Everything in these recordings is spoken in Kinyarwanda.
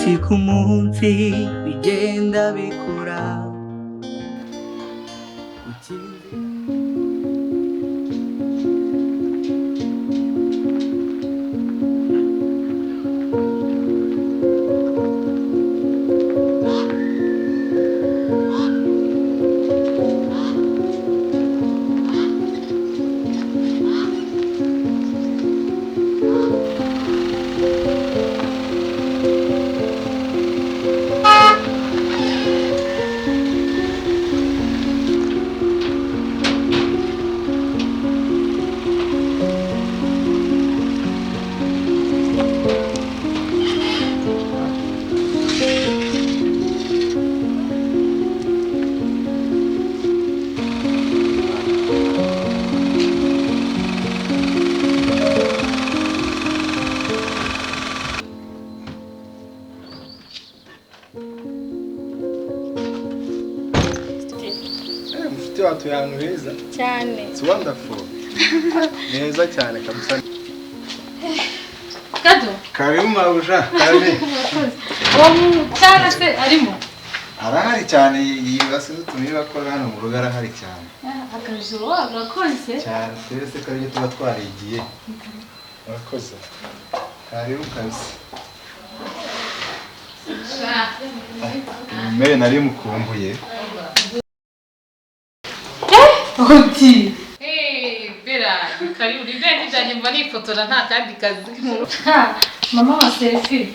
Umunsi ku munsi bigenda bikura. Mushuti watuye ahantu heza cyane. It's wonderful. Ni heza cyane kabisa. Kado. Karibu mabuja. Karibu. Uwo mutara se arimo? Arahari cyane, yibase utuntu bakora hano mu rugo, arahari cyane. Akazi wagakoze. Cyane, twese ko aribyo tuba twarigiye. Murakoze. Karibu kabisa. Mere nari mukumbuye. Oti. Hey, Bera, karibu. Ibyo byanjye mba nifotora nta kandi kazi. Mama wa selfie.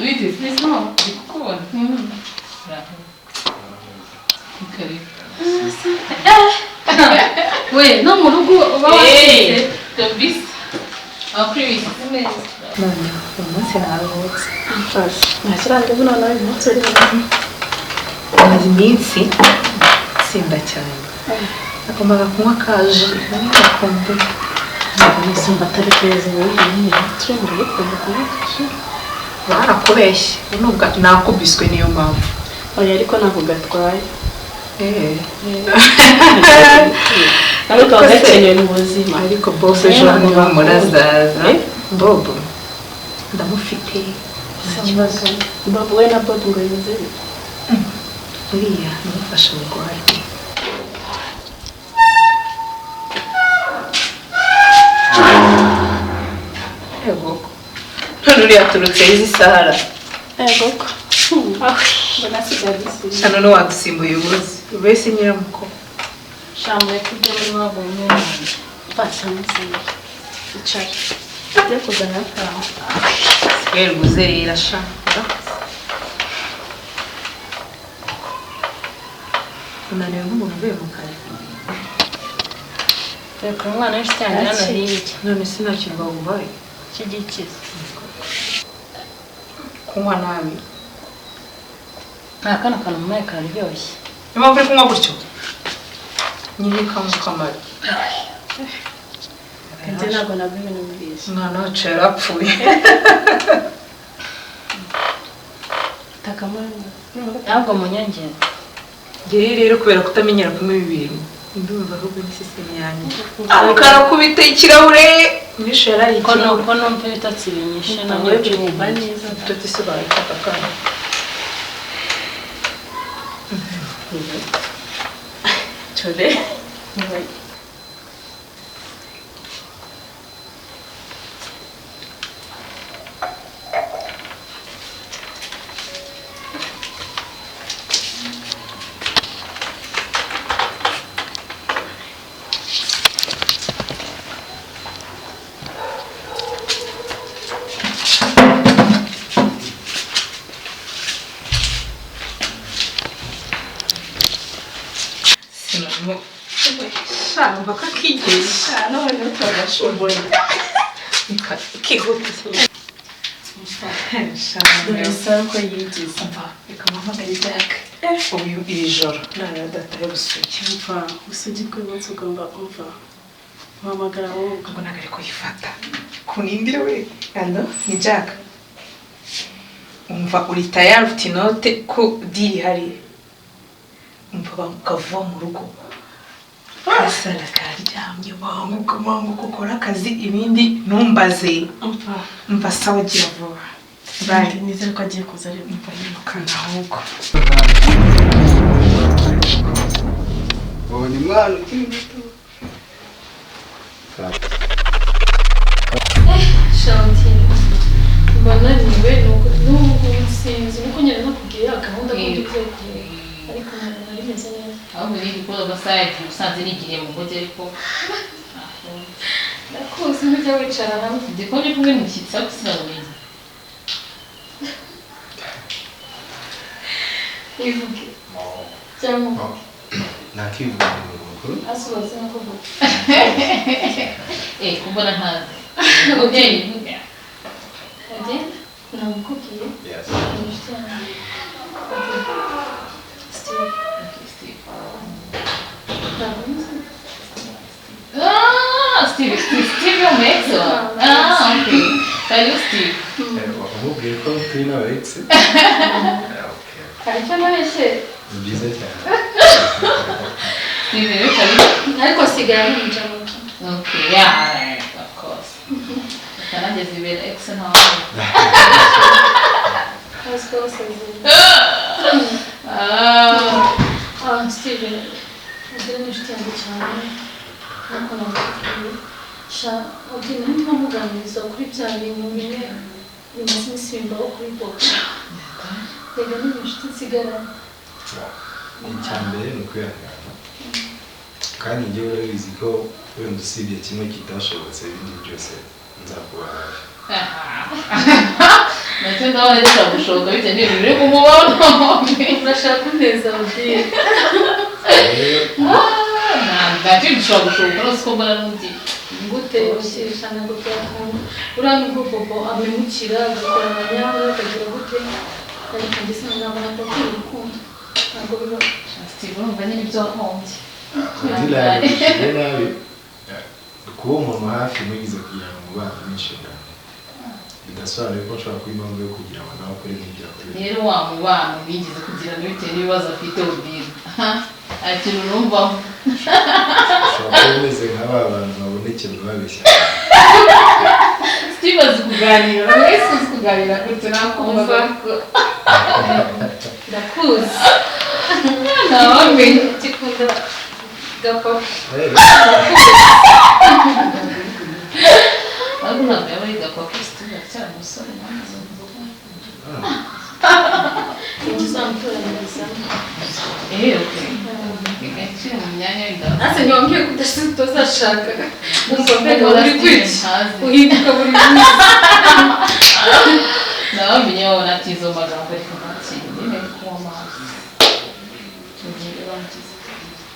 Wite, ndi kukubona. Karibu. We, no mu rugo uba wasize. Kabisa. Amakuru y'ibisi. Neza. None uyu munsi naruhutse. Ntakiranga noneho uyu munsi uri mu Maze iminsi nsinda cyane. Nagombaga kunywa kaji nari gakombe. None mba atari keza wowe nyine turemera ukunda kunywa kaji. Barakubeshye nubwo nakubiswe niyo mpamvu. Oya ariko ntabwo gatwaye. Ariko gakenewe mu buzima. Ariko boss ejo niba murazaza. Bobo ndamufite nta kibazo. Bobo we na Bobo ngo bimeze bite? Uriya namufashe bugwate. Yego. None uriya aturutse izi sahara. Yego ko. Mbona asigaye adusimbuye. Hano no wadusimbuye ubuzi. Ubese nyiramuko. Shamwe kujya muri wabo umwana. Fasha musinga. Icara. Ujye kuzana akantu. Rero rero sha. Unaniwe nk'umuntu uvuye mu kazi. Reka umwana w'inshuti yanjye hano hirya. None sinakirwa baguhaye. Kigikiza. Kunywa nabi. Nta kano kantu mumaye kararyoshye. Niyo mpamvu uri kunywa gutyo? Nyine kanywa kamara. Njye ntabwo nabwo ibintu mbizi. Umwana wacu yarapfuye. Ntabwo munyongera. Ngewe rero kubera kutamenyera kunywa ibi bintu ndumva ahubwo ni sisitemu yanjye. Karakubita ikirahure. Nishe yarari ikirahure. Ko numva ibitotsi binyishe Ntabwo byumva neza. Ibitotsi se barabifata kandi. Ture. Shamba kakigisha none utagashobora kihuta. Dore saro ko yigize. Reka mpamagare Jack. Uyu iri joro nara data y'ubusugi. Umva ubusugi bw'umunsi ugomba umva. Mpamagara wowe. Ngo ntabwo ari kuyifata. Kunindire we. Allo, ni Jack. Umva uri tayari ufite inote ko diri ihari. Umva banguka vuba mu rugo. Kasara karyamye banguka banguka ukora akazi ibindi ntumbaze. Umva. Umva sawa gira vuba. Bye. Nizere ko agiye kuza areba. Umva yirukana ahubwo. Ubonye umwana ukiri muto. Shanti, mba naniwe nuko n'ubu sinzi nuko nyine nakubwiye gahunda ko ndi kure ariko nari meze neza. Ahubwo ni gukora amasaha yagiye usanze n'igihe mu mujyi ariko Ndakuzi ntujya wicara hamwe. Ndi ko ndi kumwe n'umushyitsi ariko sinabumenye. Wivuge. Cyangwa Nakivuga mu makuru. asubaze nko kuvuga. Kumbona ntazi. Umubyeyi uvuga. Agenda namukubwiye. Yes. Inshuti yanjye. Steve. Okay, Steve. Ntabwo nzi. Ah, Steve, Steve, Steve yo mu ex wawe. Ah, okay. Karibu Steve. Wamubwiye ko turi n'aba ex? Okay. Hari icyo nabeshye. Ni byiza cyane. Steve rero karibu. Ariko sigara ari umujamuto. Okay, yeah, of course. Nanjye zibera ex ntawe. Hasi basaziye. Ah. Ah, Steve, ugira n'inshuti yanjye cyane. Nkuko namukubwiye. Sha, Odile, narimo muganiriza kuri bya bintu bimwe bimaze iminsi bimbaho kuri boca. Rega ni inshuti nsigaranye. Icya mbere ni ukwihangana. Kandi njyewe urabizi ko wenda usibye kimwe kitashobotse ibindi byose nzakuba hafi. Nacyo ndabona gishobora gushoboka bitewe n'ibintu biri kumubona. Urashaka kunteza Odile. Nacyo gishobora gushoboka rwose ko mbona n'undi. Gute ushyisha ntabwo byakunda. Uriya nubwo Bobo amemukira agakora amanyanga akagira gute ariko njye sinabona ko akiri urukundo. Ntabwo bibaho. Steve urumva nyine ibyo wahombye. Odile yabigishije nabi. Kuba umuntu hafi mugize kugira ngo mubane n'inshingano. Bidasobanuye ko nshobora kuba impamvu yo kugira ngo nawe akore nk'ibyo akora. Rero wa mubano wigeze kugirana bitewe n'ibibazo afite Odile. Nta kintu numvamo. Ushobora kuba umeze nka ba bantu babonekerwa babeshya. Steve azi kuganira, mwese uzi kuganira gutyo nakumva ariko. Ndakuzi. Ntawamenya. Gikunda gapapa. Ariko ntabwo yaba ari gapapa Steve aracyari umusore nanjye. Uzamutoranyiriza. Okay. Gakire mu myanya y'inda. Ase ntiwambwiye ko utazashaka. Wumva mbega Mbona uri Steve kwiki. ntazi. Uhinduka buri munsi. Nawamenye wabona ati izo magambo ariko ntakindi nyine ari kunywa amazi. Tugiye bamukize.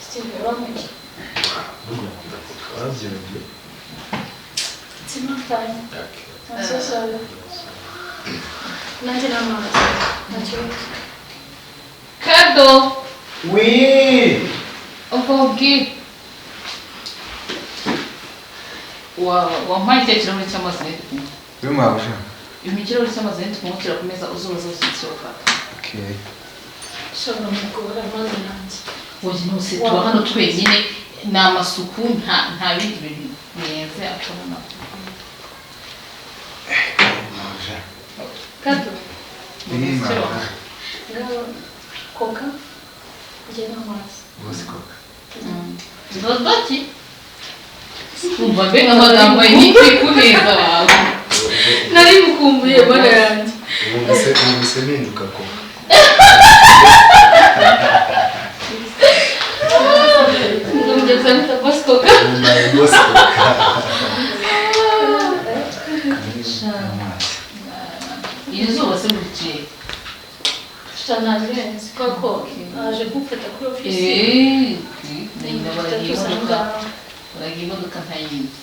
Steve uramuki. Burya nkunda koka warabyibagiwe? It's not time. Okay. I'm so sorry. Nanjye n'amazi. Nta kibazo. Kado! Oui! Uvuge. Wampaye icyo kirahuri cy'amazi nari kunywa. Bimabuja. Impa ikirahuri cy'amazi nari kunywa kira ku meza uzubaza uzi ufata. Okay. Shobora mugora maze nanjye. Oya ntuse tuba hano twenyine ni amasuku nta bindi bintu birenze akabona. Mabuja. Kado. Bimabuja. Ngaho koka. Njye n'amazi. Bose koka. Ndodoki? Umva mbega amagambo yinshi kuneza wawe. Nari mukumbuye bana yanjye. Ubu bise mpinduka koka. Ndongera kuzamwita boss koka. Ubu mbaye bose koka. Iri zuba se muriciye. Sha nabirenze kubera ko aje kumfata kuri ofisi. Ndagenda baragiye imodoka. Baragiye imodoka ntayizi.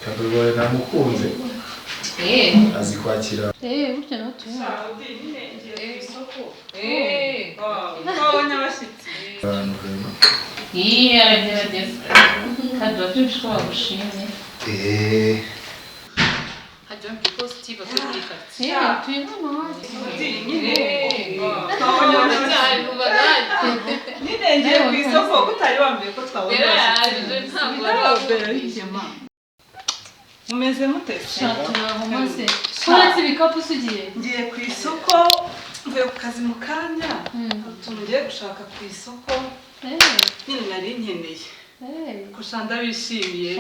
Kadurwaye namukunze. Azi kwakira. Burya nawe tunywa. Twabonye abashyitsi. Abantu vraiment. Iyi aragerageza. Kandi urabyumva ko bagushimye. Hajya bambwiye ko Steve atuye muri quartier. Tuye hano hafi. Twabonye abashyitsi. Nyine ngiye ku isoko ko utari wambwiye ko twabonye abashyitsi. Mumeze mute? Shatu naho maze. Uretse ibikapu usugiye. Ngiye ku isoko, mvuye ku kazi mu kanya. Utuntu ngiye gushaka ku isoko. Nyine nari nkeneye. Gusa ndabishimiye.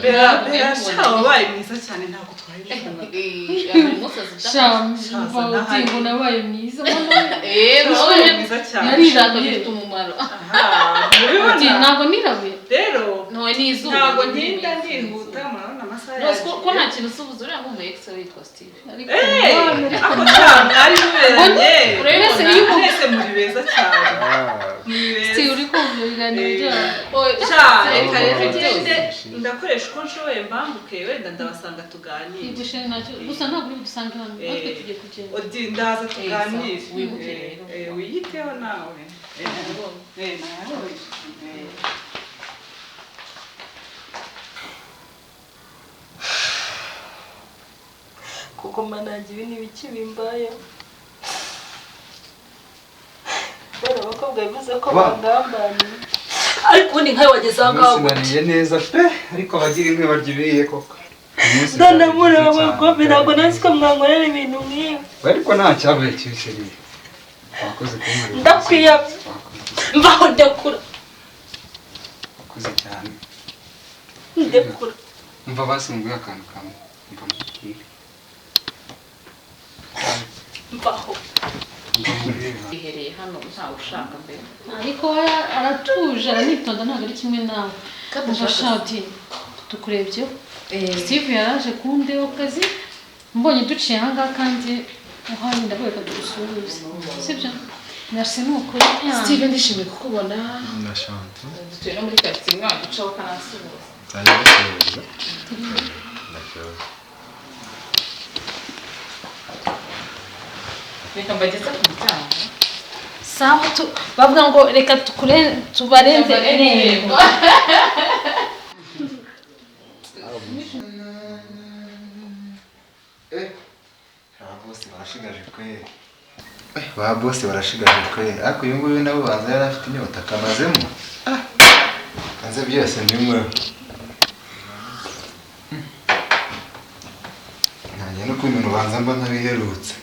Bera Bera sha wabaye mwiza cyane ntabwo twahirukana. Sha mva ngo nabaye mwiza. Wabaye mwiza cyane. Narirabuye. Bifite umumaro. Aha, mubibona? Ntabwo nirabuye. Rero Ntowe n'izuba. ntabwo ntinda ndihuta murabona amasaha No, ko nta kintu usubuza uriya nk'umu ex witwa Steve. Ariko Ako cyane mwari muberanye. Urabona iyo umu- Mwese muri beza cyane. Muri beza. Steve uri kumva ibiganiro byabo. Sha, reka rero ngende ndakoresha uko nshoboye mbambuke wenda ndabasanga tuganire. Igushe ntacyo gusa ntabwo uri busange hano natwe tugiye kugenda. Odi ndaza tuganire. Wibuke rero. Wiyiteho nawe. Nawe. Kuko manajye ibi ni ibiki bimbayeho. Bora abakobwa bivuze ko bangambaniye. Ariko ubundi nkawe wageze aho ngaho Umunsi nariye neza pe ariko abagira inkwi barya ibiye koko. Umunsi none byari muri byiza abagome cyane. ntabwo nazi ko mwankorera ibintu nk'ibi. Ariko nta cyabaye kibi. Wakoze kunkorera. Ndakwiyamye. Mbaho ndekura. Wakoze cyane. Ndekura. Umva basi nguhe akantu kamwe. Umva mubwire. Mbaho. Umva mubwire. Ihereye hano ntawe ushaka mbere. Ariko we aratuje aranitonda ntabwo ari kimwe nawe. Umva shati tukurebyeho. Steve yaraje kundeba ku kazi mbonye duciye aha ngaha kandi uhari ndavuga tugusuhuze. Sibyo? Merci ni ukuri. Steve ndishimiye kukubona. Na Shantu. Dutuye no muri quartier imwe waducaho ukanasuhuza. Nzajya gusuhuza. Nta kibazo. Reka mbageze ku muryango. Sawa tu bavuga ngo reka tukure tubarenze irembo. Ba bosi barashigaje kweri. Ba bosi barashigaje kweri. Ariko uyu nguyu nabo banza yari afite inyota kamazemo. Kanze byose ndimwe. Ntangiye no kumva ibintu banza mba nkabiherutse.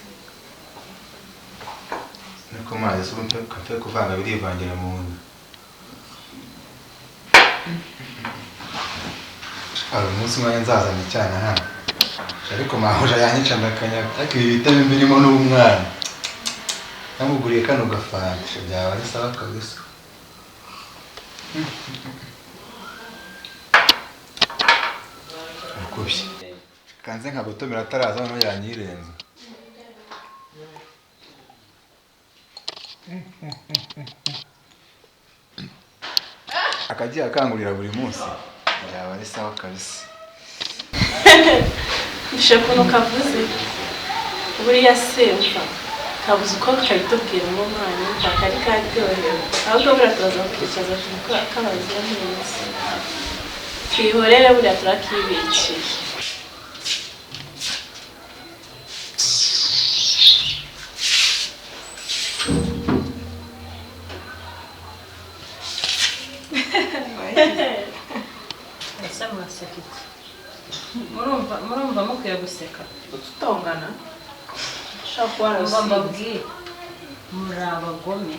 Niko mazi se ubu mpe kuvanga birivangira mu nda. Hari umunsi umwe nzazana icyana hano. Ariko mahuja yanyica ndakanyaga. Ariko ibi bitabo birimo n'umwana. Namuguriye kano gafanta byaba ari sawa kabisa. Ukubye. Kanze nkagutumira ataraza noneho yanyirenza. Akagiye akangurira buri munsi. Byaba ari sawa kabisa. Ndishaka ukuntu kavuze. Buriya se mva kabuze uko kabitubwira mu mwana mva kari karyohewe. Ahubwo buriya turaza kukicaza kabaze neza. Twihorere buriya turakibikiye. Ese mwaseka iki? Murumva mukwiye guseka. Tutongana. Ushaka kuba Mba warasinze. mbabwire muri abagome.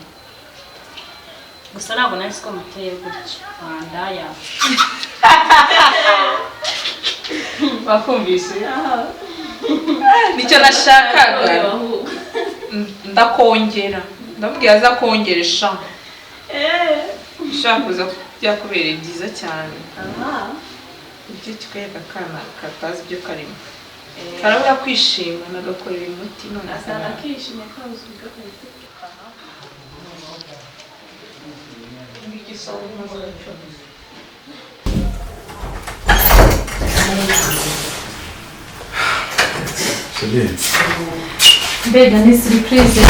Gusa ntabwo nari ko muteye gutya. Wandaya. Bakumvise. Nicyo nashakaga. Ndakongera. Ndamubwira aza kongeresha. Ushaka kuza byakubereye byiza cyane. Ibyo kikwereka akana katazi ibyo karimo. Karabura kwishima nagakorera umuti none Asanga kishimye kabuze uburyo kabitubwira. Chérie. Mbega ni surprise.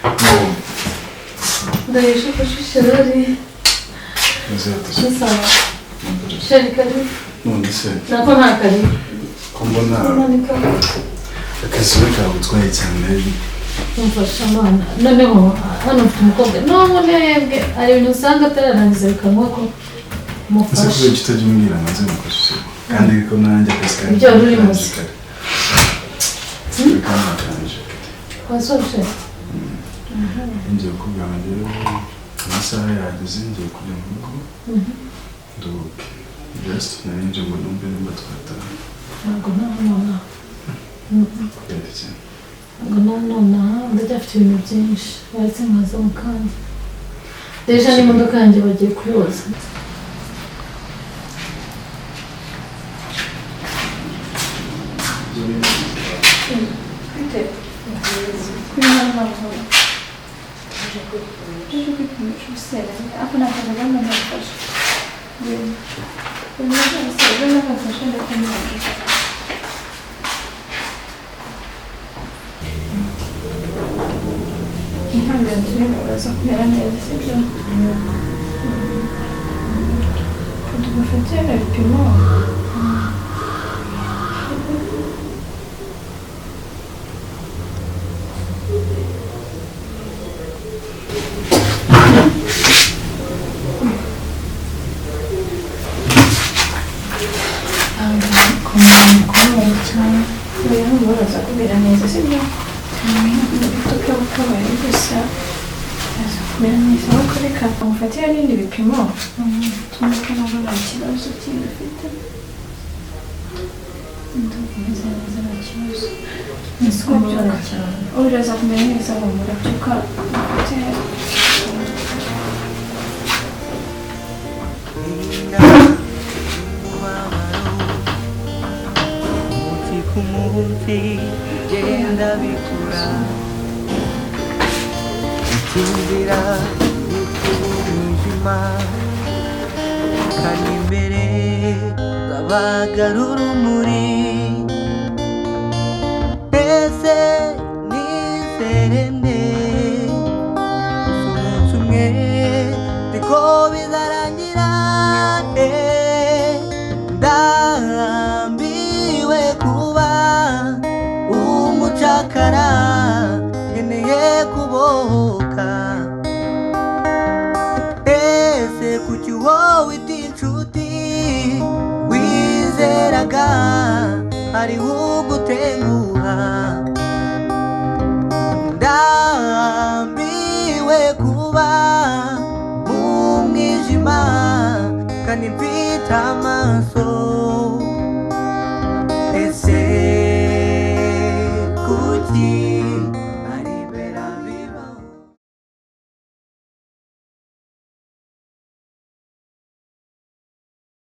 No. Ndahishe ko shisharori. Nzete. Sawa. Sheri karibu. None se Nako nta karibu. ko mbona Manika. akazuba kagutwaye cyane. Umfasha mwana. Noneho hano mfite umukobwa. None mwebwe hari ibintu usanga atararangiza bikamuha ko Mufashe. Ese kubera utajya umbwira ngo nze mufashe kandi ko nanjye akazi kanjye Ibyo wari urimo se? Karangije kare. Wasoje? Ngiye kukubwira ngo rero amasaha yageze, ngiye kujya mu rugo nduhuke. Just nari nje ngo numve nimba twataha. Ntabwo nta Kubera iki? Ntabwo nonaha ndacyafite ibintu byinshi, baretse nkaza mu kanya. Deja n'imodoka yanjye bagiye kuyoza. Uraza kumera neza, sibyo? Tugufatire ibipimo. Cyane. Uraza kumera neza, sibyo? Ibituke bukabaye gusa. Uraza kumera neza, ariko reka mufatire n'ibindi bipimo. Tumve nabwo nta kibazo kindi ufite. Ndumva umeze neza, nta kibazo. Kubabara cyane. Uraza kumera neza, humura, byuka ufatire. Umunsi ku munsi bigenda bikura, inzira y'umwijima kandi imbere babagarura urumuri. Ese nizere nde? Gusa umunsi umwe niko bizarangira. Ndambiwe kuba umucakara, nkeneye kubohoka. Ese kuki wowe iti inshuti wizeraga hariho ugutenguha? Ndambiwe kuba mu mwijima kandi mfite